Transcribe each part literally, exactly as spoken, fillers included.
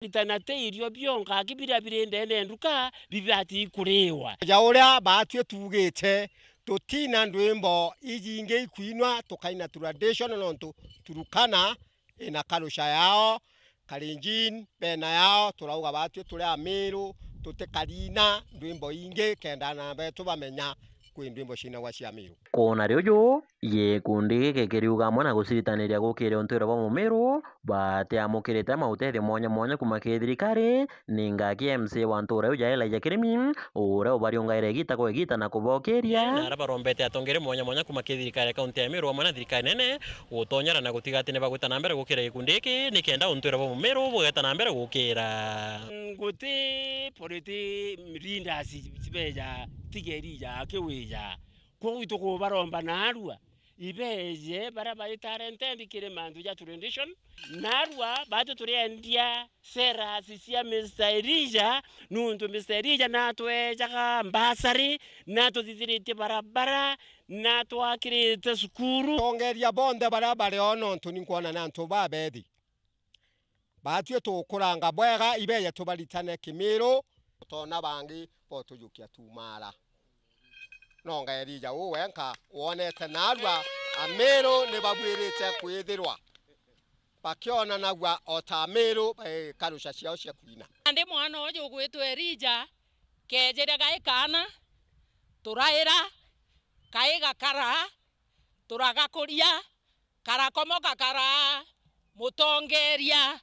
Ritana ti irio bionka, aki biria biri ndene nduka bibati kuriwa. Ja uria baatwi tuugite, tutina ndwimbo ijingi ikwinwa, tukaina traditional nontu Turukana ina culture yao, Kalenjin bena yao, turauga baatwi turi Amiru, tutikarina ndwimbo ingi kenda ana betu bamenya kwi ndwimbo cinagwa cia Amiru. Kwona riu ju, gikundi giki kiriuga amwe na guciritaniria gukira untwire bwa Mumiru, batiamukirite mautethio mwanya mwanya kuma kiri thirikari, ninga ki M C A wa ntura iu ja Elijah Kirimi, uria ubariungaire igita kwa igita na kubokiria. Na aria barombete atongeria mwanya mwanya kuma kiri thirikari ya kaunti ya Meru amwe na thirikari nene gutonyera na gutiga ati ni bagwita na mbere gukira gikundi giki, nikenda untwire bwa Mumiru bugeta na mbere gukira. Guti politi leaders cibeja tigeri ja kiwija. Kwogu itukubaromba naarua, ibeeje baria bari talented kiri mantu ja tradition. Naarua baatwi turiendia seras cia Mister Elijah, nuntu Mister Elijah natwejaga mbasari, natuthithiritie barabara, natwakirite cukuru. Atongeria bonthe baria bari o, nontu ni nkwona ni antu babethi. Baatwi tukuranga bwega, ibeeje tubaritane Kimiru. Tona bangi botujukia tumaara. Nonga Elijah uu wenka wonete naarua Amiru ni babwirite kwithirwa bakionanagua o ta Amiru, eh, culture ciao cia kwina. Nandi mwana uju ugwitwa Elijah, keejiria gai kaana, turaira, kai gakara, turagakuria, karakomoka kara mutongeria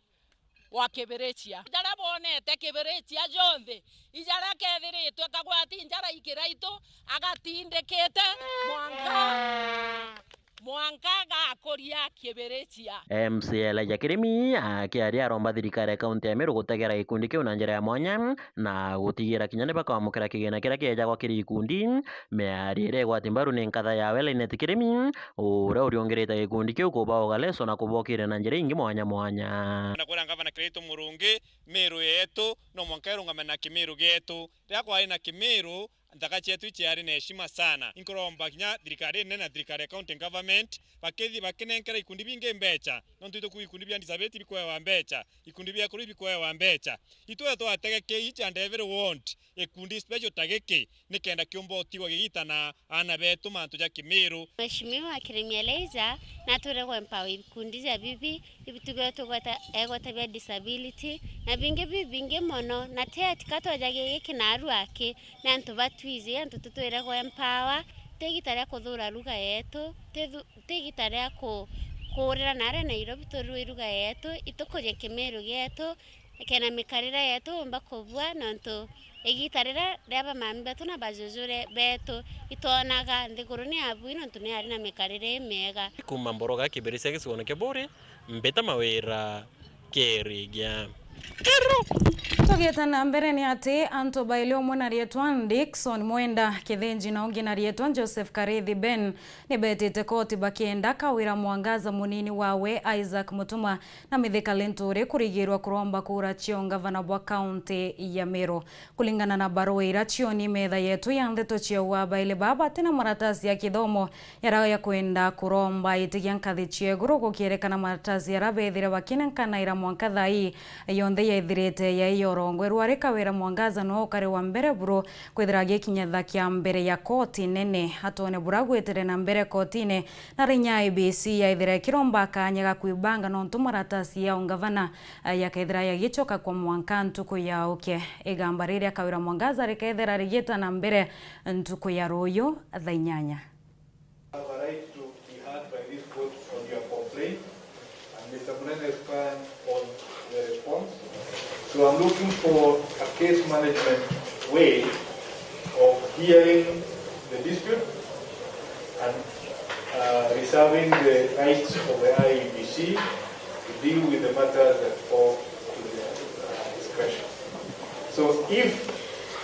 wa Kibirichia. Jaria bonete Kibirichia jonthe, ijaria kethiritwe kagwati njara ikiraitu, agatindikite mwanka, mwanka gakuria Kibirichia. M C A Elijah Kirimi akiaria aromba thirikari ya kaunti ya Meru gutegera gikundi kiu na njira ya mwanya na gutigira kinya ni bakamukira kigina kiria kiejagwa kiri gikundi. Miario iria igwati mbaru ni nkatha yawe Linet Kirimi, uria uriungirite gikundi kiu kubauga leso na kubokiria na njira ingi mwanya mwanya. Na kwira ngavana Kiraitu Murungi, Miru yetu no mwanka irungame na Kimiru gietu. Riria kwari na Kimiru, nthaka cietu iciari na heshima sana. Inkuromba kinya thirikari nene na thirikari ya county government bakithi bakinenkera ikundi bingi mbecha, nontu ituku ikundi bia disability bikwewa mbecha, ikundi bia ekuru bikwewa mbecha. Itwe twategeke each and every ward ikundi special ta giki, nikenda kiumba utigwa gigitana aana betu mantu ja Kimiru. Mheshimiwa Kirimi Elijah natwire gwa empower ikundi ja bibi, ibi tugwe tugweta, egweta bia disability, na bingi bibingi mono, na ti ati ka twajagia giki naarua aki, ni antu batwiji, antu tutwire gwa empower, ti igita ria kuthura lugha yetu, ti thu-, ti igita ria ku-, kuurira naaria Nairobi turue lugha yetu, itukurie Kimiru gietu, kena mikarire yetu umba kubua, nontu igita riria ria bamami betu na bajuju re-, betu itwonaga nthiguru ni yabui nontu ni yari na mikarire imiega. Kuma Mboroga Kibirichia gicigone kia Buuri, mbita Mawira Kirigia. Tugiita na mbere ni ati antu baili umwe na rietwa Dickson Mwenda Kithinji na ungi na rietwa Joseph Karithi Ben ni betite koti bakienda Kawira Mwangaza munini wawe Isaac Mutuma na Mithika Linturi kurigirwa kuromba kura cia ungavana bwa kaunti ya Meru. Kulingana na barua iria cioni metha yetu ya ndeto ciauga, baili baa batina maratasi ya kithomo yaria ya kwenda kuromba iti gia nkathi cia iguru, gukierekana maratasi yaria bethire bakinenkanaira mwanka thaa ii yonthe yaithirite yaiyorongwe. Rwari Kawira Mwangaza no ukari wa mbere buru kwithira agikinya thaa kia mbere ya koti nene. Atone bura gwitire na mbere kotine na rinya I E B C yaithira ikiromba kanya ga kwibanga nontu maratasi ya ungavana, eh, yakethira yagicoka kwa mwanka ntuku ya uke. Igamba riria Kawira Mwangaza rikethira rigita na mbere ntuku ya ruyu thaa inyanya. Have a right to be heard by this court on your complaint, and Mister Munene is fine on the response. So I'm looking for a case management way of hearing the dispute and, uh, reserving the rights of the I E B C to deal with the matters that fall to their, uh, discretion. So if,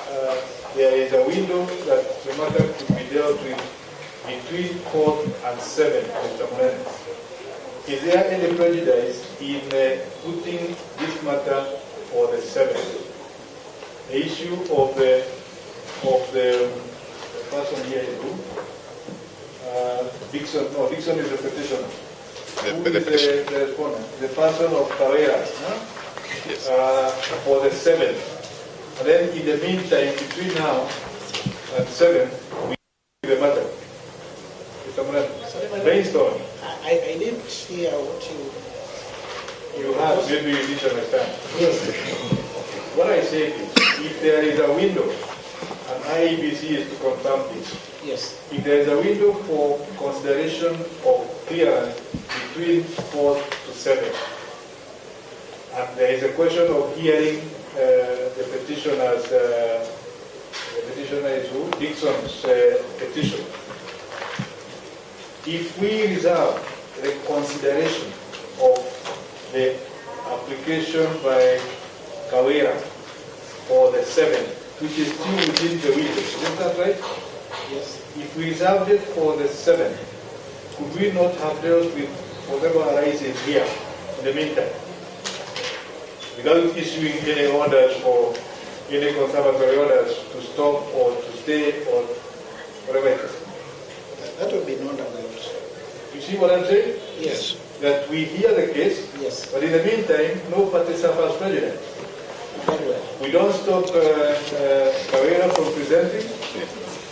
uh, there is a window that the matter could be dealt with between court and seven, Mister Munene, is there any prejudice in, uh, putting this matter for the seventh? The issue of the, of the, the person here in room, uh, Dixon, no, Dixon is the petitioner. The, who the is petition- the, the respondent? The person of Kawira, huh? uh, for the seventh. And then in the meantime, between now and seven, we the matter. Mister Murena, brainstorm. I, I didn't hear what you You have, maybe you didn't understand. Yes. What I said is, if there is a window, and I E B C is to confirm this, Yes. If there is a window for consideration of clearance between four to seven, and there is a question of hearing, uh, the petitioner's, uh, the petitioner is who? Dixon's, uh, petition. If we reserve the consideration of the application by Kawira for the seventh, which is still within the window, isn't that right? Yes. If we reserved it for the seventh, could we not have dealt with whatever arises here in the meantime? Without issuing any orders for any conservatory orders to stop or to stay or whatever it is. That would be not allowed. You see what I'm saying? Yes. That we hear the case, Yes. but in the meantime, no party suffers prejudice. Very well. We don't stop, uh, uh, Kawira from presenting,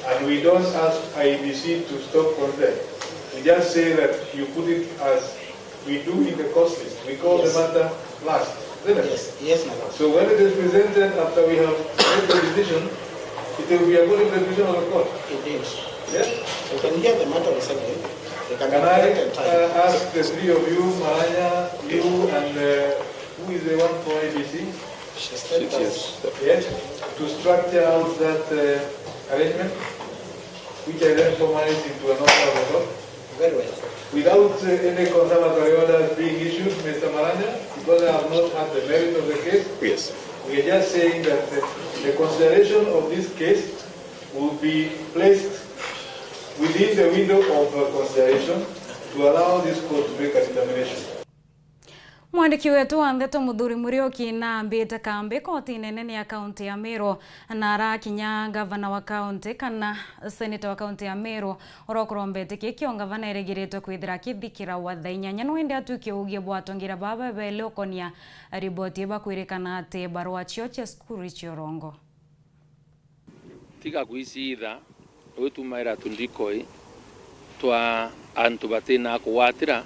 and we don't ask I E B C to stop from there. We just say that you put it as we do in the cost list. We call Yes. the matter last, isn't it? Yes, yes, my lord. So when it is presented after we have made the decision, it will be according to the decision of the court. It is. Yes? We can hear the matter on Sunday. We can Can I, have time. uh, ask the three of you, Maranya, you, and, uh, who is the one for I E B C? She stepped out. Yes, to structure out that, uh, arrangement, which I then formalize into an order of the court. Very well. Without, uh, any conservatory orders being issued, Mister Maranya, because I have not had the merit of the case. Yes. We are just saying that the, the consideration of this case will be placed within the window of, uh, consideration to allow this court to make a determination. Mwandiki wetu wa ndeto Muthuri Muriuki naambite kambi kotine nene ya kaunti ya Meru, na arakinya ngavana wa kaunti kana seneta wa kaunti ya Meru, uria ukurombete kikio ngavana erigiritwe kwithira akithikira wa thaa inyanya, no indi atukie uugie bwa atongeria baba beli ukonia riboti ibakwirikana ati barua cio cia cukuru cia urongo. Tiga kwiciitha, wi tumaira tundikoi twa antu batina kugwatira,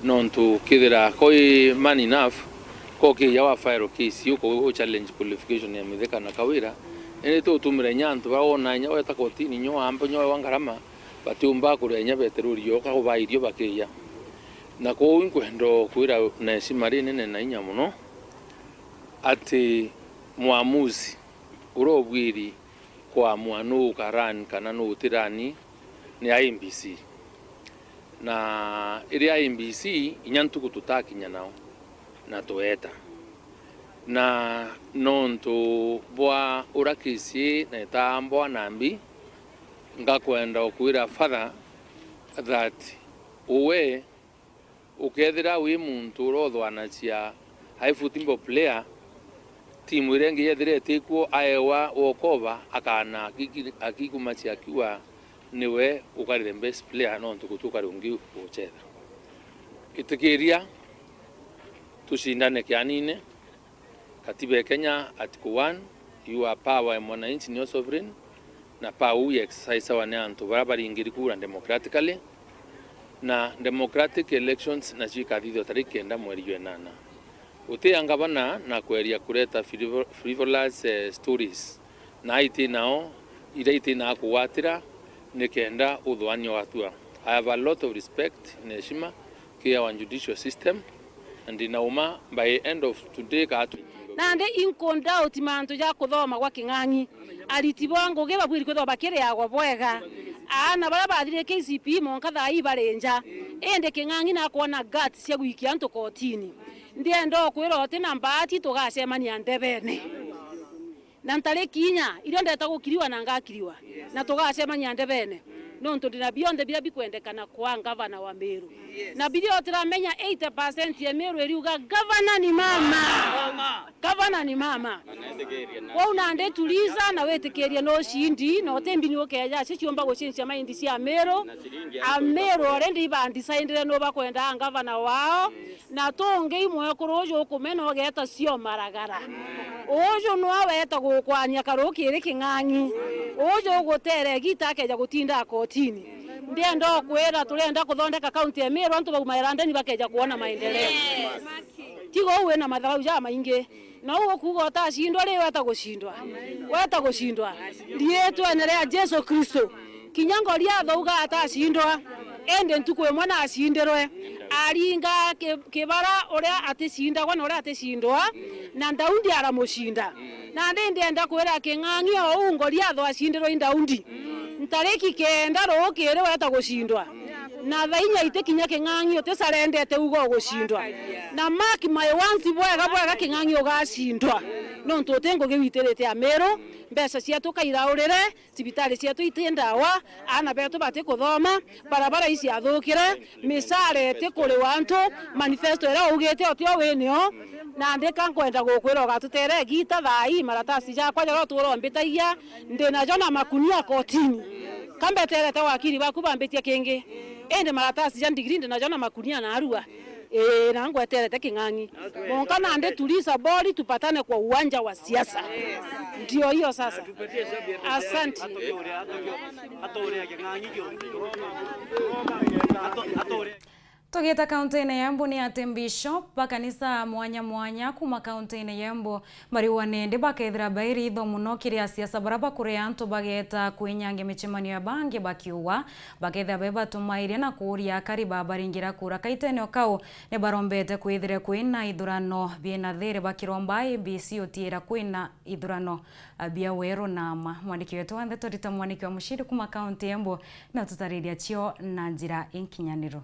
nontu kethira ko i man enough, ko kiija wa file case, uku u challenge qualification ya Mithika na Kawira, indi tutumira inya antu baria wona inya weta kotini, inya wamba, inya wa ngarama, batiumba kuria inya beteruri yoka kuba irio bakiija. Na kwou inkwenda kwira na heshima rinene na inya mono ati mwamuzi uria ubwiri kuamua nuu ukarani kana nuu utirani ni I E B C. Na iri I E B C, inya ntuku tutakinya nao na tweeta. Na nontu bwa uria kesi ii na itaambwa nambi, ngakwenda ukwira further that uwe ukethira wi muntu uria uthwanagia ai football player, timu iria ingi yethira itikw'o, aewa walkover, akaana akiki-, akikumacia akiuga niwe ukari the best player, nontu guti ukari ungi ugucetha. Itikiria tucindane kianine. Katiba ya Kenya, Article one, you are power ya mwananchi, nio sovereign, na power uu i exercisewa ni antu baria baringiri kura democratically, na democratic elections nacio ikathithua tariki kenda mweri jwa inana. Guti ya ngavana na kweria kureta frivo-, frivolous, eh, stories, na iti nao, iria iti na kugwatira, ni kenda uthwania watua. I have a lot of respect na heshima ki our judicial system, na ndina uma by end of today ka twi- Nandi inconduct mantu ja kuthoma gwa King'ang'i. Ariti bo ngugi babwiri kwithirwa bakiriagwa bwega. Aana baria bathirire K C P E monka thaa ii bari nja. Indi King'ang'i nakwona guts cia gwikia antu kotini. Ndienda ukwira uti na mbaati, tugacemania ndebene. Na ntariki inya, irio ndeta gukiriwa na ngakiriwa, na tugacemania ndebene. Nontu ndina bionthe biria bikwendekana kwa ngavana wa Meru. Yes. Na biria utiramenya eighty percent ya Meru iriuga, "Gavana ni mama." Mama. Gavana ni mama. Kwou nandi tuliza na witikirie no ucindi, na utimbi ni ukeja acio ciumba gucenjia maindi cia Meru. A Meru already ibandisaindire no bakwendaa ngavana wao. Na tungi i mwekuru uju ukumena ugeeta cio maragara. Uju nwa weta gukwanyia karu kiri king'ang'i. Uju uguteera igita akeja gutinda kotini. Ndienda ukwira turenda kuthondeka kaunti ya Meru, antu baumaira ndeni bakeja kuona maendeleo. Tiga uu wina mathau jamaingi. Na uu ukuuga utacindwa ri, weta gucindwa. Weta gucindwa. Riitwene ria Jesu Kristo. Kinya Goliathu auga atacindwa, indi ntuku imwe nacindirwe. Aringa ki-, kibara uria aticindagwa na uria aticindwa, na Daudi aramucinda. Nandi ndienda kwira king'ang'i o uu Goliathu acindirwe i Daudi. Ntariki kenda rukiri weta gucindwa. Na thaa inya iti kinya king'ang'i uticharendete uga ugucindwa. Na mark my words bwega bwega king'ang'i ugacindwa. Nontu uti ngugi witirite Amiru, mbeca cietu kairaurire, cibitari cietu iti ndawa, aana betu batikuthoma, barabara iciathukire, micara itikuriwa antu, manifesto iria ugite utio winio. Nandi ka nkwenda gukwira ugatuteere igita thaa ii, maratasi jakwa jaria utura umbitagia, ndinajo na makunia kotini. Ka mbeterete wakiri baku bambitie kingi, indi maratasi ja ndigiri ndinajo na makunia narua. Ii, na ngweterete king'ang'i. Monka nandi tuliza boli tupatane kwa uwanja wa siasa. Ndio hiyo sasa. Asante. Tugiita kaunti-ini ya Embu ni ati bishop ba kanisa mwanya mwanya kuma kaunti-ini ya Embu bariuga nindi bakethira bairi itho mono kiri asiasa baria bakuria antu bageeta kwinyangia micemanio ya bangi bakiuga bakethira be batumairia na kuuria akari babaringira kura kaitenio kau. Ni barombete kwithire kwina ithurano biina thiri, bakiromba I E B C utiira kwina ithurano, a, bia weru na mma. Mwandiki wetu wa ndeto Rita Mwaniki wa Muciri kuma kaunti ya Embu ni ututariria cio na njira inkinyaniru.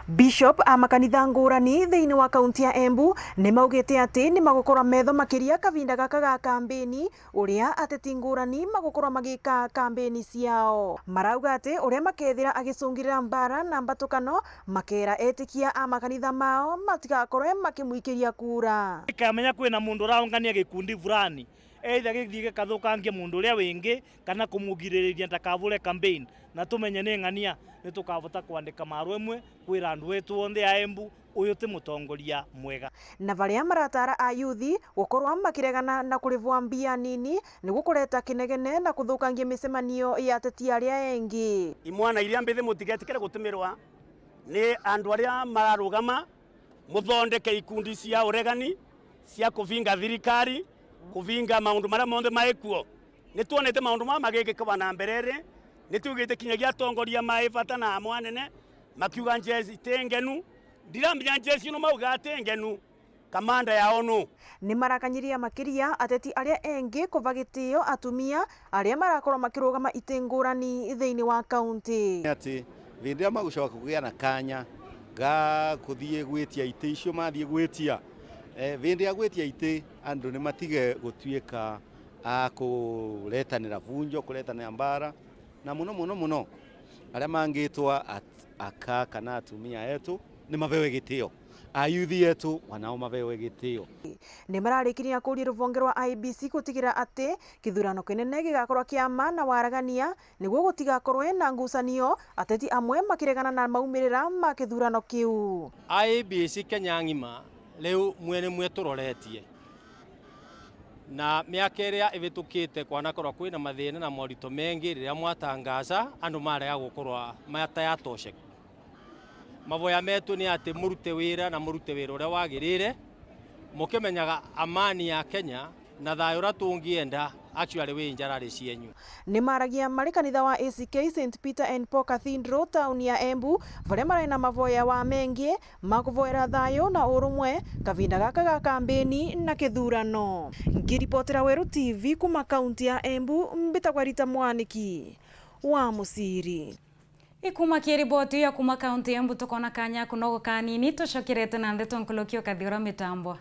Bishop a makanitha ngurani thiini wa kaunti ya Embu ni maugite ati ni magukorwa metho makiria kavinda gaka ga kambeni, uria ateti ngurani magukorwa magika kambeni ciao. Marauga ati uria makethira agicungirira mbara na mbatukano, makera etikia a makanitha mao matigakorwe makimwikiria kura. Ikamenya kwina mundu uraungania gikundi fulani, either githii gikathukangia mundu uria wingi kana kumugiririria ndakavure campaign, na tumenye ni ng'ania, ni tukavota kwandika marua imwe kwira andu etu onthe a Embu, uyu ti mutongoria mwega. Na baria marataara ayuthi gukorwa makiregana na kurivwa mbia nini, niguo kureta kinegene na kuthukangia micemanio ya ateti aria engi. Imwana iria mbithi mutigetikire gutumirwa ni andu aria mararugama, muthondeke ikundi cia uregani, cia kuvinga thirikari, kuvinga maundu maria monthe maikuo. Ni twonete maundu maya magikikwa na mbere ri, ni twigite kinyagia atongoria mai bata na amwe anene makiuga njeci ti ngenu. Ndiramenya njeci ino mauga ati ngenu, kamanda yao nu? Ni marakanyiria makiria ateti aria engi kuva gitio atumia aria marakorwa makirugama iti ngurani thiini wa kaunti. Ni ati vindi iria magucoka kugia na kanya ga kuthii gwitia iti icio mathii gwitia, eh, vindi ya gwitia iti andu ni matige gutuika a kuretanira vunjo, kuretanira mbara, na muno, muno, muno, aria mangitwa at-, aka kana atumia etu ni mavewe gitio. Ayuthi etu wanao mavewe gitio. Ni mararikirie na kuria ruvonge rwa I E B C gutigira ati kithurano kinene gigakorwa kia ma na waragania, niguo gutigakorwe na ngucanio, ateti amwe makiregana na maumirira ma kithurano kiu. I E B C Kenya ng'ima riu mwe nimwe turoretie. Na miaka iria ivitukite kwanakorwa kwina mathina na morito mengi riria mwatangaca, andu marega gukorwa matayatosheka. Mavoya metu ni ati murute wira na murute wira uria wagirire, mukimenyaga amani ya Kenya na thayu uria tungienda actually wi njarari cienyu. Ni maragia mari kanitha wa A C K Saint Peter and Paul Cathedral, tauni ya Embu, varia mari na mavoya wa mengi ma kuvoera thayu na urumwe kavinda gaka ga kambeni na kithurano. Ngiripotera Weru T V kuma kaunti ya Embu, mbitagwa Rita Mwaniki wa Muciri. Ikuma ki riboti ya kuma kaunti ya Embu, tukona kanya kunogo kanini, tucokerete na ndeto nkuruki ukathi ura mitambo.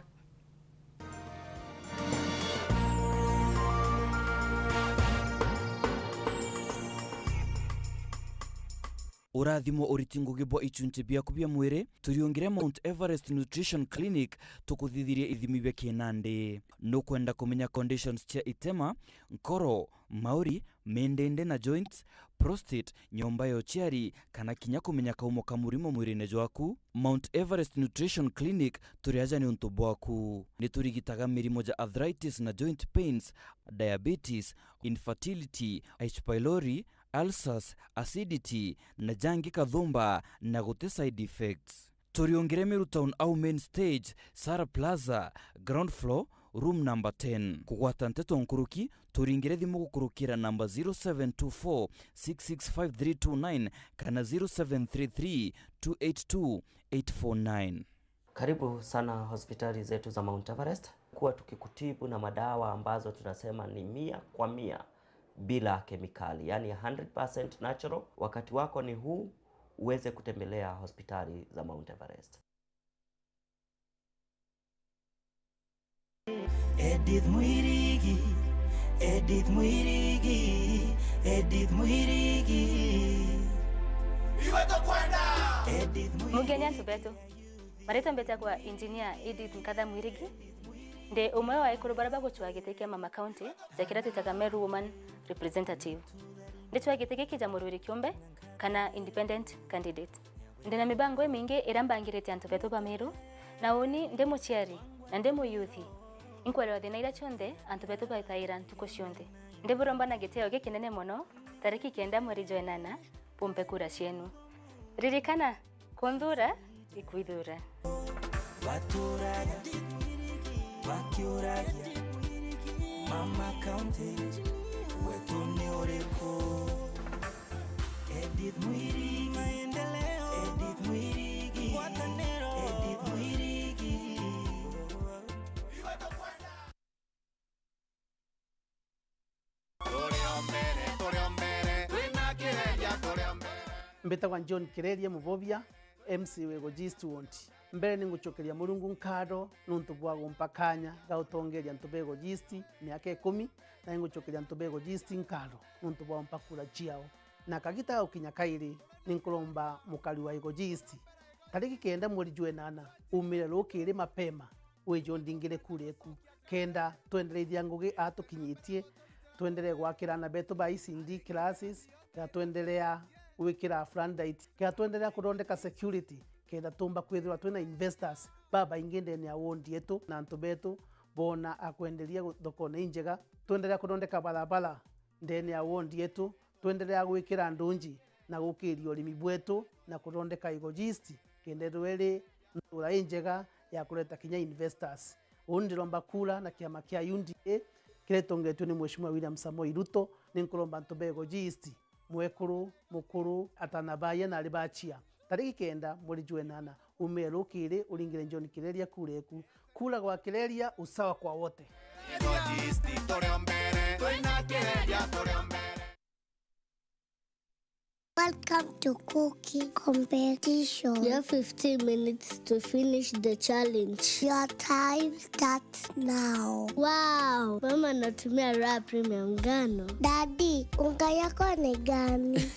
Urathimo uriti ngugi bwa ichunchi biaku bia mwiri, turiungire Mount Everest Nutrition Clinic, tukuthithirie ithimi bia kinandi. Nukwenda kumenya conditions cia itema, nkoro, mauri, mindindi na joints, prostate, nyomba ya uciari, kana kinya kumenya kaumo ka murimo mwirine jwaku? Mount Everest Nutrition Clinic turi aja niuntu bwaku. Niturigitaga mirimo ja arthritis na joint pains, diabetes, infertility, H. pylori, ulcers, acidity, na jangi kathumba, na guti side effects. Turiungire Meru Town au main stage, Sara Plaza, ground floor, room number ten. Kugwata nteto nkuruki, turingire thimu gukurukira namba zero seven two four six six five three two nine kana zero seven three three two eight two eight four nine. Karibu sana hospitali zetu za Mount Everest. Kuwa tukikutibu na madawa ambazo tunasema ni mia kwa mia bila kemikali, yani hundred percent natural. Wakati wako ni huu, uweze kutembelea hospitali za Mount Everest. Edith Mwirigi, Edith Mwirigi, Edith Mwirigi. Iwe tukwenda. Edith Mwirigi. Mugeni antu betu. Maritwa mbetagwa Engineer Edith Nkatha Mwirigi. Ndi umwe wa ekuru baria bagucwaa giti kia Mama County ja kiria twitaga Meru Woman Representative. Ndicwaa giti giki ja murwiri kiumbe kana independent candidate. Ndi na mibango imingi iria mbangirite antu betu ba Meru, na uni ndi muciari na ndi muyuthi, inkwererwa thina iria cionthe antu betu baithaira ntuku cionthe. Ndiburomba na gitio gikinene mono, tariki kenda mweri jwa enana, bumpe kura cienu. Ririkana, kunthuura ikwithuura. Baturaga bakiuragia, Mama County wetu ni uriku? Edith Mwirigi, maendeleo. Edith Mwirigi, ngwataniro. Edith Mwirigi. Turi o mbere, turi o mbere, twina Kireria turi o mbere. Mbitagwa John Kireria Mubobia, M C wa Igoji East Ward. Mbere ni ngucokeria Murungu nkatho nuntu bwa gumpa kanya ga utongeria antu ba Igoji East miaka ikumi, na ni ngucokeria antu ba Igoji East nkatho nuntu bwa gumpa kura ciao. Na kagita gaukinya kairi, ni nkuromba mukari wa Igoji East, tariki kenda mweri jwa enana, umire rukiri mapema, wije undingire kura eku, kenda twendereithia ngugi aa tukinyitie, twenderee gwakira aana betu ba E C D classes, kenda twenderea gwikira floodlight, kenda twenderea kuthondeka security, kenda tumba kwithirwa twina investors babaingi ndene ya ward yetu, na antu betu boona akwenderia gu-, thokone injega, twenderea kuthondeka barabara ndene ya ward yetu, twenderea gwikira ndunji na gukiria urimi bwetu na kuthondeka Igoji East, kenda ithirwe iri ntura injega ya kureta kinya investors. Uu ndiromba kura na kiama kia U D A kiria gitongetue ni Mheshimiwa William Samoei Ruto. Ni nkuromba antu ba Igoji East, mwekuru, mukuru, atana baaya na ari bachia, tariki kenda mweri jwa enana, umire rukiri uringire John Kireria kura eku. Kura kwa Kireria, usawa kwa wote. Igoji East turi o mbere, twina Kireria turi o mbere. Welcome to cooking competition. You have fifteen minutes to finish the challenge. Your time starts now. Wow! Mama anatumia Raha Premium ngano. Daddy, unga yako ni gani?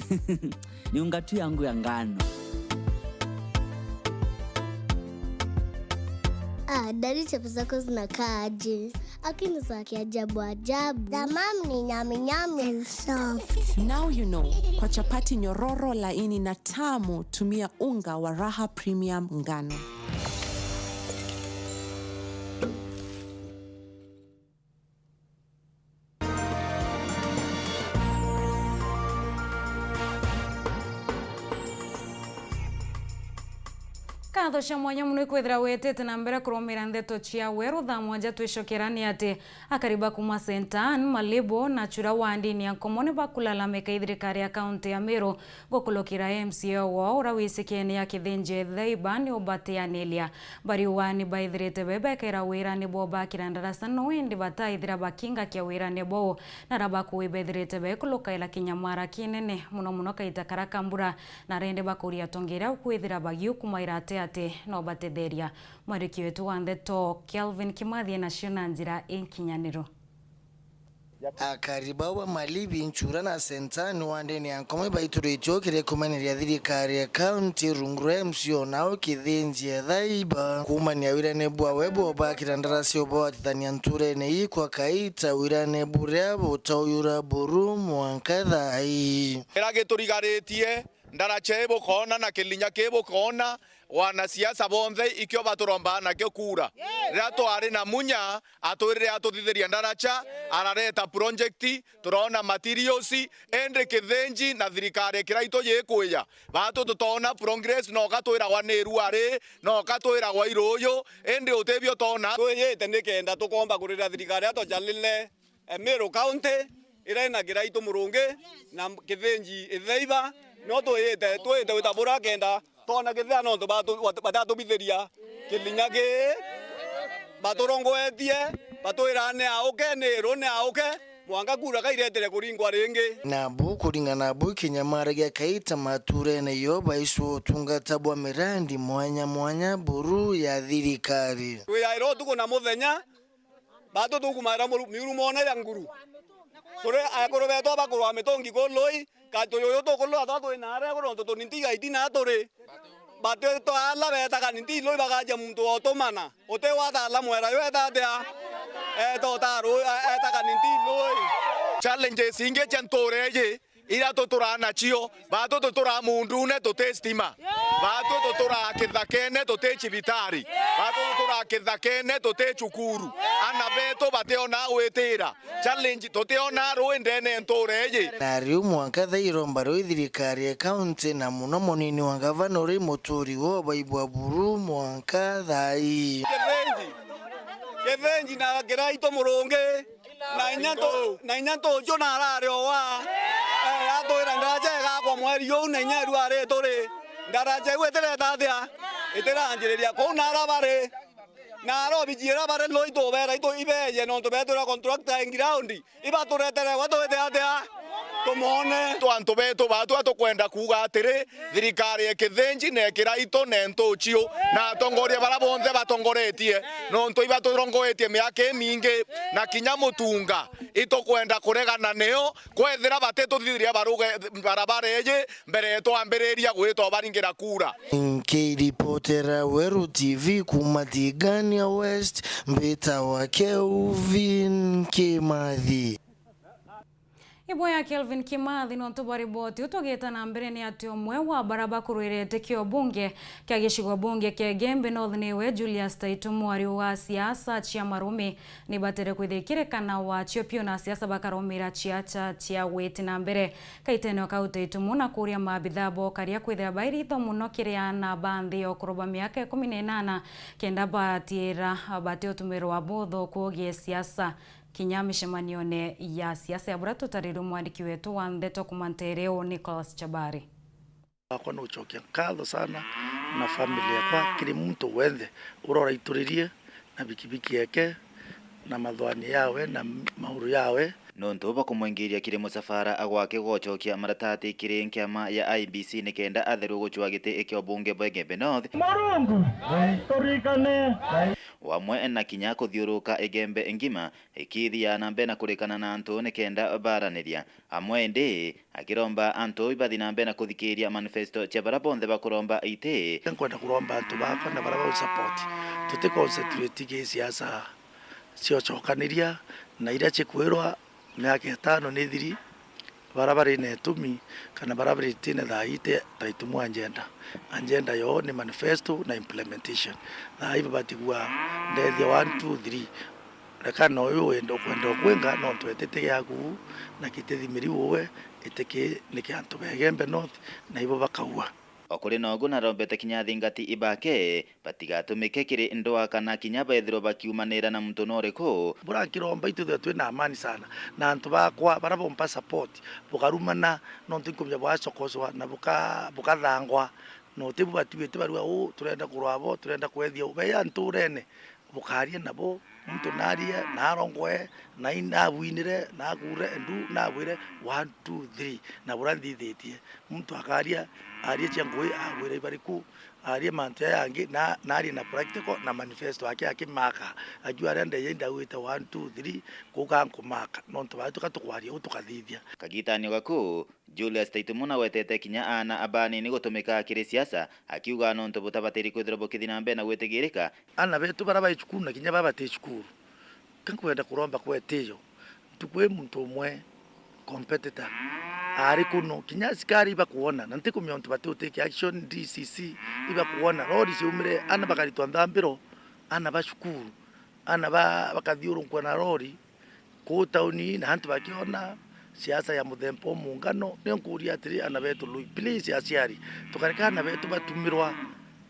Ni unga tu yangu ya ngano. Ah, Daddy, chapo zako zinakaa aje? Aki ni za kiajabu ajabu. The mom ni nyami nyami and soft. Now you know, kwa chapati nyororo, laini na tamu, tumia unga wa Raha Premium ngano. Nkatho cia mwanya mono ikwithira witite na mbere kurumira ndeto cia weru thaa mwanja. Twicokera ni ati akari ba kuma Saint Anne, Malibu na Chura wandini ya Nkomoni bakulalamika i thirikari ya kaunti ya Meru gukulukira M C A wao uria wicikiene ya Kithinji Etheiba ni ubatianiria. Bariuga ni baithirite be bekira wirani bwao bakira ndarasa no indi bataithira bakingakia wirani bwao, na aria bakuwi bethirite bekulukaira kinyamara kinene mono mono kaita karia ka mbura, na rende bakuria atongeria kwithira bagiukumaira ati ati no batetheria. Mwandiki wetu wa ndeto Kelvin Kimathi enacio na njira inkinyaniru. Akari bau ba Malibi, Nchura na Sentani wandene ya Nkomwe baituritie ukiri kumeneria thirikari ya kaunti rungu rwa M C O nao Kithinji Ethaiba kuumania wirane bwawe bwa bakira ndara cia ubwatithania nturene ii kwa kaita, wirane buria butauyura buru mwanka thaa ii. Kira giturigaritie, ndaraca ii bukoona na kirinya kii bukoona, wanasiasa bonthe ikio baturombaga nakio kura. Riria twari na Munya, atwirire atuthithiria ndaraca, arareta project, turoona materials, indi Kithinji na thirikari Kiraitu yikwija. Batu tutoona progress, noka twiragwa ni irua ri, noka twiragwa iruuju, indi utibio toona. Twiyite nikenda tukomba kurira thirikari atwajalile. E, Meru County iria ina Kiraitu Murungi na Kithinji Itheiba, no twiyite, twiyite wita bura kenda twona kithea nontu batu-, bat-, batatubithiria kirinya kii, baturongoetie, batwira ni auke, ni iru ni auke, mwanka kura kairetire kuringwa ringi. Nabu kuringana nabu kinyamara gia kaita maturene yo baicwa utungata bwa mirandi mwanya mwanya buru ya thirikari. Twiyaira utuku na muthenya, batu tukumaira muru-, miurumone ya nguru. Turi akuru betu abakurwa mitungi kuu lui, ka tuyuyu tukulua twa twi naare kuru nontu tuninti igaiti na turi. Batu twaala betaga ninti lui bakaja muntu otumana. Uti watala mwera yo eta atia? Eta utaru, e-, etaga ninti lui. Challenges ingi cia ntuura iji iria tuturaa nacio, batu tuturaa mundune tuti stima, batu tuturaa kithakene tuti cibitari, batu tuturaa kithakene tuti cukuru, ana betu bationa gwitira. Challenge, tutiona rui ndene ntuura iji. Na riu mwanka thaa iromba rui thirikari ya kaunti na muno munini wa ngavana uri muturi wo baibwa buru mwanka thaa ii. Kithinji, Kithinji na Kiraitu Murungi. Na inya ntu-, na inya ntuju na arari owa. Eh, atwira ndaraca igakwa mweri uu na inya irua ri turi. Ndaraca iu itireta atia? Itiranjiriria. Kuu nara bari. Na arobijiira bari no itubera itu ibeje nontu betwira contractor in ground. Ibaturetere gwe twite atia? Tumone. Tu antu betu batu atukwenda kuuga atiri, thirikari ya Kithinji na Kiraitu na ntuciu na atongoria bara bonthe batongoretie, nontu ibaturongoetie miaka imingi, na kinya mutunga itukwenda kuregana nio, kwethira batituthithiria baruge-, barabara iji mbere twambiriria gwita ubaringira kura. Nkiripotera Weru T V kuuma Tigania West, mbitawa Kelvin Kimathi. Iboya Kelvin Kimathi nontu bwa riboti. Utugite na mbere ni ati umwe wa bara bakurwirite kio bunge kia gicigo bunge kia Igembe North niwe Julius Taitumu ari wa siasa cia marumi. Nibatere kwithikirikana wacio piu na siasa bakarumira ciaca cia gwiti na mbere. Kaitene o kau Taitumu na kuria maabitha bokaria kwithira bairitho muno kiri aana ba nthi ya ukuru ba miaka ikumi na inana kenda batiira bati utumirwa buthuku ugie siasa. Kinya micemanione ya siasa ya buria tutarirwe mwandiki wetu wa ndeto kuma Ntereo, Nicholas Chabari. Wakwa ni ucokia nkatho sana na family yakwa kiri muntu wenthe uria uraituririe na bikibiki yake na mathwani yawe na mauru yawe. Nontu bakumwingiria kiri musafara gwake gucokia maratati kiri nkiama ya I B C nikenda atherwe gucwa giti kia ubunge bwa Igembe North. Murungu, turikane. Wamwe na kinya kuthiuruka Igembe ngima, ikithia na mbere na kurikana na antu nikenda baraniria amwe, indi akiromba antu ibathi na mbere na kuthikiria manifesto cia bara bonthe bakuromba iti. Nkwenda kuromba antu bakwa na bara bau support, tuti concentrate gi siasa cia ucokaniria na iria cikwirwa miaka itano ni thiri. Bara bari na itumi kana bara bari tine thaa ii ti Taitumu agenda. Agenda yoo ni manifesto na implementation. Thaa ii babatigua ndethia one, two, three. Reka na uyu wenda, ukwenda ukwinga nontu etite giaku na kitithimiri uwe itiki ni kia antu ba Igembe North na ibo bakaua. O kuri na uguo narombete kinya athingati ibake batigatumike kiri ndwaa kana kinya bethirwa bakiumanira na muntu noriku. Bura nkiromba itwithirwe twina amani sana na antu bakwa bara bompa support bukarumana nontu nkumenya bwacokocwa na buka-, bukathangwa na utibu batiwite barua uu turenda kurwa bo, turenda kwethia uu. Beya nturene bukaria nabo Muntu narie, narongoe, na i-, nabwinire, nakure, ndu, nabwire, one, two, three, na buria nthithitie. Muntu akaria, arie cia ngui, abwire ibariku, arie mantu jaya jangi, na, narie na practical na manifesto yake akimaka. Ajua aria ndeja indauite one, two, three, kuga nkumaka. Nontu bae tuka tukwaria uu tukathithia. Kagitani o gaku, Julius Taitumuna wetete kinya aana abanini gutumika kiri siasa, akiuga nontu butabatiri kwithirwa bukithi na mbere na gwitigirika. Aana betu bara bai cukuru na kinya baa bati cukuru, ka nkwenda kuromba kwa itiyo, ntuku ii muntu umwe competitor ari kuno, kinya asikari ibakwona, na ntikumenya untu batiutake action, D C C ibakwona, rori ciaumire, aana bakaritwa nthambiro, aana ba cukuru, aana ba-, bakathiurunkua na rori, kuu tauni na antu bakiona siasa ya muthemba umwe muungano, ni nkuuria atiri, aana betu lui, please, aciari, tukareka aana betu batumirwa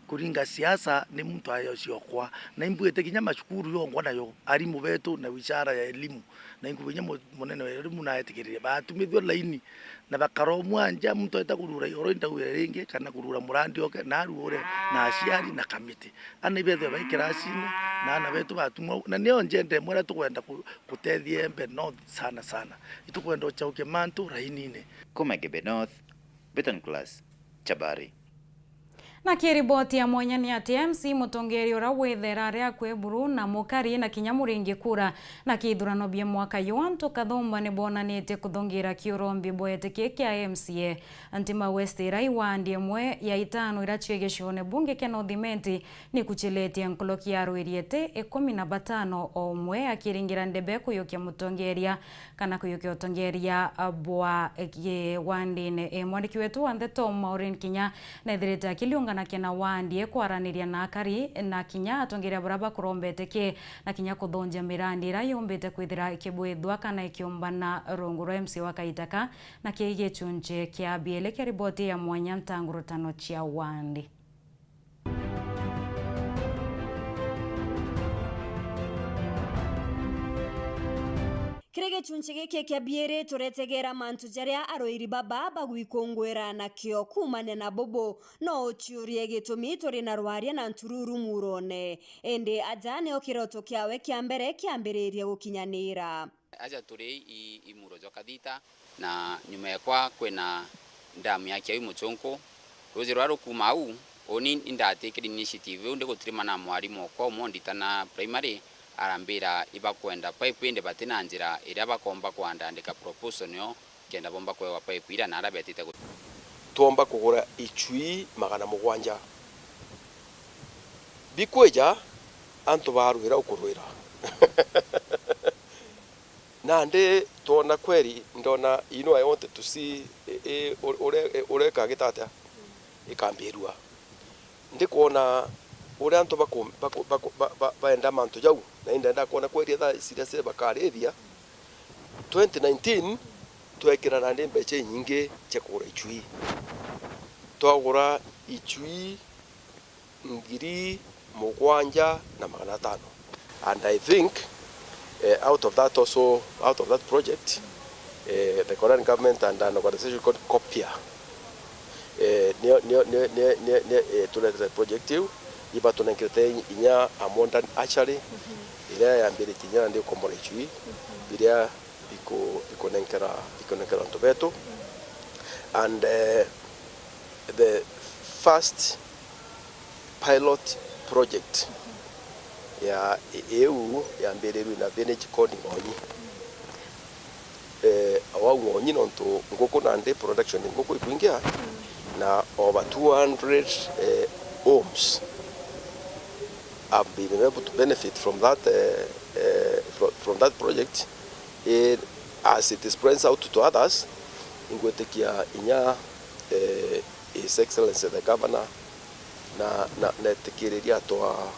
kuringa siasa ni muntu ayo ciokwa. Na imbuite kinya macukuru yongwa nayo, arimu betu na wizara ya elimu, na inkuuga kinya mu-, munene wa elimu naetikiririe, batumithua laini, na bakaromwa nja, muntu aeta kurura oro indauire ringi, kana kurura murandi oke, na arua ure na aciari na kamiti. Aana ibethwe bai kirasini, na aana betu batumwa, na nio njenda imwe iria tukwenda ku-, kutethia Embe North sana sana. Itukwenda uchauke mantu rainine. Kuma Embe North, Beton Class, Chabari. Na kiriboti ya mwanya ni ati M C mutongeria uria withera ari akui buru na mukari na kinya muringi kura na kithurano bia mwaka yu, antu kathumba ni bonanitie kuthungira kiurombi bwetiki kia M C A. Ntima West iria i wandi imwe ya itano iria cie gicione bunge kia North Imenti ni kuchilitie nkuruki ya arwiri iti ikumi na batano o umwe akiringira ndebe kuyukia mutongeria kana kuyukia utongeria bwa gi-, wandine. E, mwandiki wetu wa ndeto Maureen Kinya nethirite akiliunganakia na wandi e kwaraniria na akari na kinya atongeria baria bakurombete ki na kinya kuthunjia mirandi iria yumbite kwithira ikibwithua kana ikiumbana rungu rwa M C A wa kaita ka na kii gichunchi kia bieli kia riboti ya mwanya ntangurutano cia wandi. Kiri gichunchi giki kia biiri, turetegera mantu jaria aruiri baba bagwikunguira nakio. Kuumania na bubu, no uciurie gitumi turi na rwaria na ntururu murone. Indi aja nio kiroto kiawe kia mbere kiambiririe gukinyanira. Aja turi i, i muro jwa Kathita, na nyuma ekwa kwina ndamu ya Kiau i Muchunku. Ruuji ruria rukuuma au, uni indatikiri initiative iu ndi gutirima na mwarimu okwa umwe nditana primary, arambira ibakwenda pipe indi bati na njira iria bakomba kwandandika proposal nio kenda bomba kwewa pipe iria naria betite gu- Twomba kugura icui magana mugwanja. Bikwija, antu barwira ukurwira. Nandi twona kweri, ndona, you know, I wanted to see, i, i, u-, ure-, i, uria ikagita atia, ikambirua. Ndikwona uria antu baku-, baku-, baku-, ba-, ba-, baenda mantu jau, na indenda kwona kweri etha serious bakarithia. Twenty nineteen, twekira nandi mbecha inyingi cia kugura icui. Twagura icui ngiri mugwanja na magana atano. And I think, eh, out of that also, out of that project, eh, the Korean government and an organization called Copia, eh, nio, nio, nio, nio, nio, nio, eh, turetete project iu, ibatunenkerete inya a modern hatchery, iria yambiritie inya nandi ukomora icui, biria biku-, bikunenkera, bikunenkera antu betu. And, eh, the first pilot project ya i-, iu yambirirwe na village called Ng'onyi. Eh, wau Ng'onyi nontu nguku nandi production nguku ikwingia na over two hundred, eh, homes have been able to benefit from that, eh, eh, fro-, from that project. Eh, as it spreads out to others, ingwitikia inya, eh, His Excellency the Governor na, na, na etikiriria atwa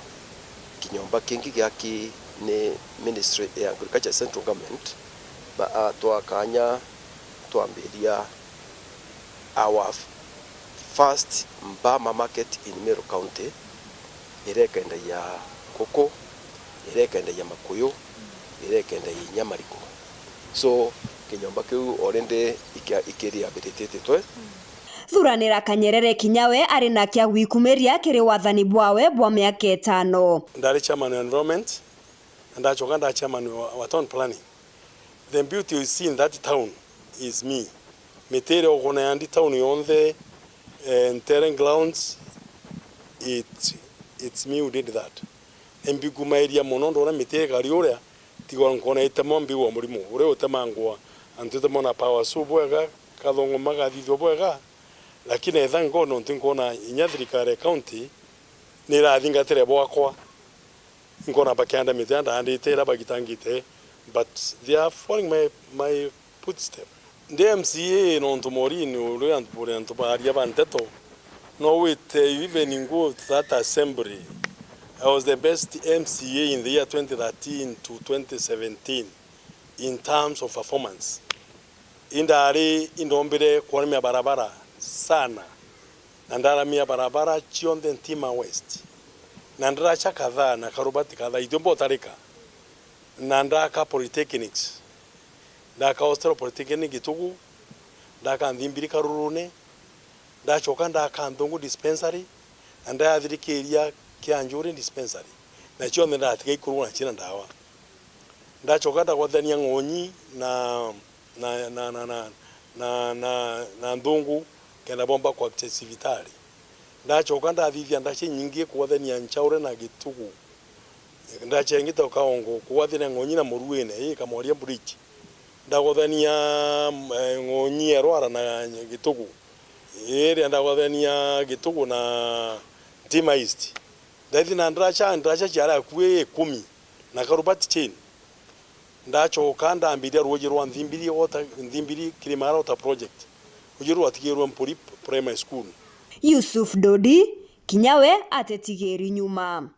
kinyomba kingi giaki ni Ministry ya Agriculture, Central Government, ba-, atwa kanya twambiria our first Mbama market in Meru County, iria ikendagia nguku, iria ikendagia makuyu, iria ikendagia inya marigu. So, kinyomba kiu already ikia-, ikiriabiritie titwe. Thuranira Kanyerere kinya we ari na kia gwikumiria kiri wathani bwawe bwa miaka itano. Ndari chairman wa environment, Na ndachoka nda chairman wa, wa town planning. The beauty you see in that town is me. Miti iria ukwona yandi town yonthe, eh, Ntere grounds, it, it's me who did that. Na imbigumairia mono ndona miti ikari uria, tigwa nkona itemwa mbigua murimo uria utemangwa, antu itemwa na power saw bwega, kathongoma kathithua bwega, lakini etha nkona untu nkona inya thirikari ya county ni irathingatire bwakwa. Nkona bakianda miti ya ndaandite iria bagitangite, but they are following my, my footstep. Ndi M C A nontu Maureen uria antu, buri antu baaria ba nteto, no wite even go to that assembly. I was the best M C A in the year twenty thirteen to twenty seventeen in terms of performance. Indari indombire kuramia barabara sana, na ndaramia barabara cionthe Ntima West, na ndiracha kadhaa na karubati kadhaa itio mbotarika, na ndaka polytechnics, ndaka hostel polytechnic Gitugu, ndaka Nthimbiri Karurune, ndachoka ndaka Nthungu dispensary, na ndathirikiria Kianjuri dispensary, na cionthe ndatiga ikurugwa na ciina ndawa. Ndachoka ndagwathania Ng'onyi na, na, na, na Nthungu kenda bomba kwa civitari. Ndachoka ndathithia ndacha inyingi kugwathania Nchaure na Gitugu. Ndachengite Kaongo kugwathania Ng'onyi na Muruine, ii Kamwaria Bridge. Ndagwathania, eh, Ng'onyi ya Rwara na Gitugu. Iria ndagwathania Gitugu na Ntima East. Ndaithi na ndacha, ndacha ciari akui ikumi na karubati chain. Ndachoka ndambiria ruuji rwa Nthimbiri Water, Nthimbiri Kirimara Water Project. Ruuji rwatigirwe Mpuri Primary School. Yusuf Dodi, kinya we atetigiri nyuma.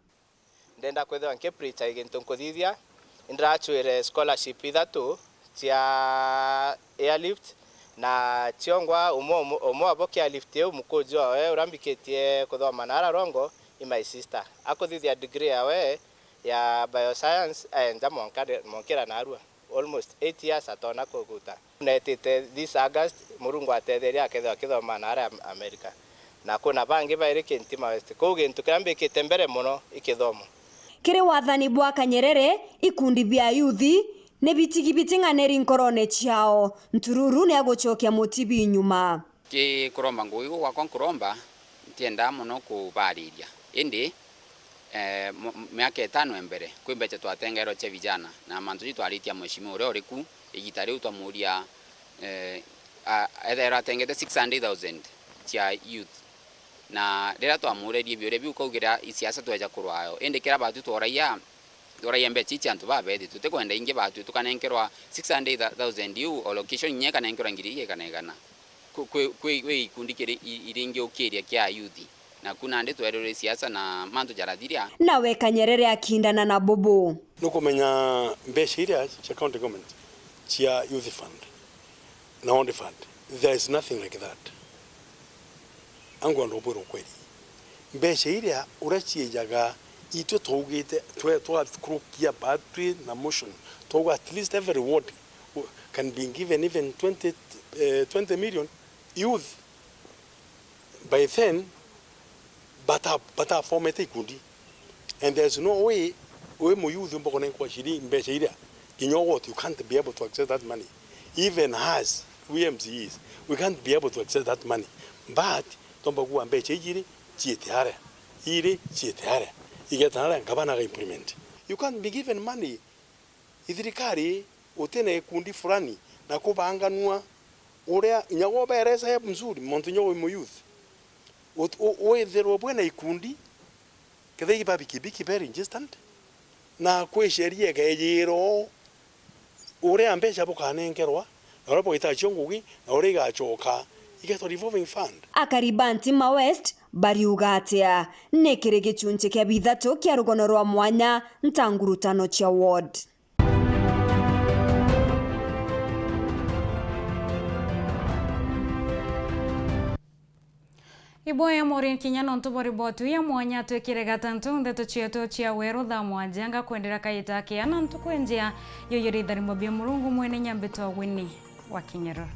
Ndenda kwithirwa nkipricha gintu nkuthithia, indirachwire scholarship ithatu cia airlift, na ciongwa umwe, umwe, umwe wabo kia airlift iu mukuju wawe uria mbikitie kuthoma na ara Rongo i my sister. Akuthithia degree yawe ya bioscience aenja mwanka, mwankira narua. Almost eight years atona kuguta. Netite this August, Murungu atetheria akethirwa akithoma na aria Am-, America. Na kuna bangi bairi ki Ntima West. Kuu gintu kiria mbikite mbere mono i kithomo. Kiri wathani bwa Kanyerere, ikundi bia yuthi ni bitigi biting'aniri nkorone ciao. Ntururu ni agucokia mutibi nyuma. Ki kuromba ngugi guu gwakwa nkuromba, ntiendaa mono kubariria. Indi, eh, mo-, miaka itano ya mbere, kwi mbecha twatengerwe cia vijana, na mantu jau twaritie a mheshimiwa uria uri ku, igita riu twamuria, eh, a-, ethairwa atengete six hundred thousand cia youth. Na riria twamuririe biuria biu, kaugira i siasa tweja kurwayo. Indi kiria batu tworagia, tworagia mbecha ici antu babeti, tutikwenda ingi batu tukanenkerwa six hundred thousand iu, o location inya ikanenkerwa ngiri igana igana. Kwi, kwi, kwi, kwi ikundi kiri, i-, iringiukiria kia ayuthi, naku nandi twererwe siasa na mantu jarathiria. Nawe Kanyerere akindana na bubu. Nukumenya mbeca iria cia county government cia youth fund na old fund, there is nothing like that. Angu andu ubwire ukweli. Mbeca iria uria ciejaga, itwe twaugite, twe-, twakurukia batwi na motion, twauga at least every ward can be given even twenty, eh, twenty million youth. By then, bata-, batafomete ikundi. And there's no way wi muyuthi umba kunenkwa ciringi mbeca iria, kinya ugoti, you can't be able to access that money. Even us, we M C Es, we can't be able to access that money. But tomba kuwa mbeca iji ri, ciite aria, iri ciite aria, igeta aria, ngavana aga implement. You can't be given money. Ithirikari utina ikundi fulani na kubanganua uria inya woberesa help nzuri, muntu inya wi muyuthi. Ut-, u-, withirwe bwina ikundi, kethira iba bikibiki be registered, na kwi sheria ikejirwo uria mbeca bukanenkerwa, na uria bugita cio ngugi, na uria igacoka igetwa revolving fund. Akari ba Ntima West bariuga atia? Ni kiri gicunci kia bithatu kia rugono rwa mwanya ntangurutano cia ward. Iboya Maureen kinya nontu bwa riboti ya mwanya twikire gatantu ndeto cietu cia weru thaa mwanja ngakwendera kaita kia na ntuku njia. Yoyo ritharimo bia Murungu mwene nyambi twa wini wa Kinyoro.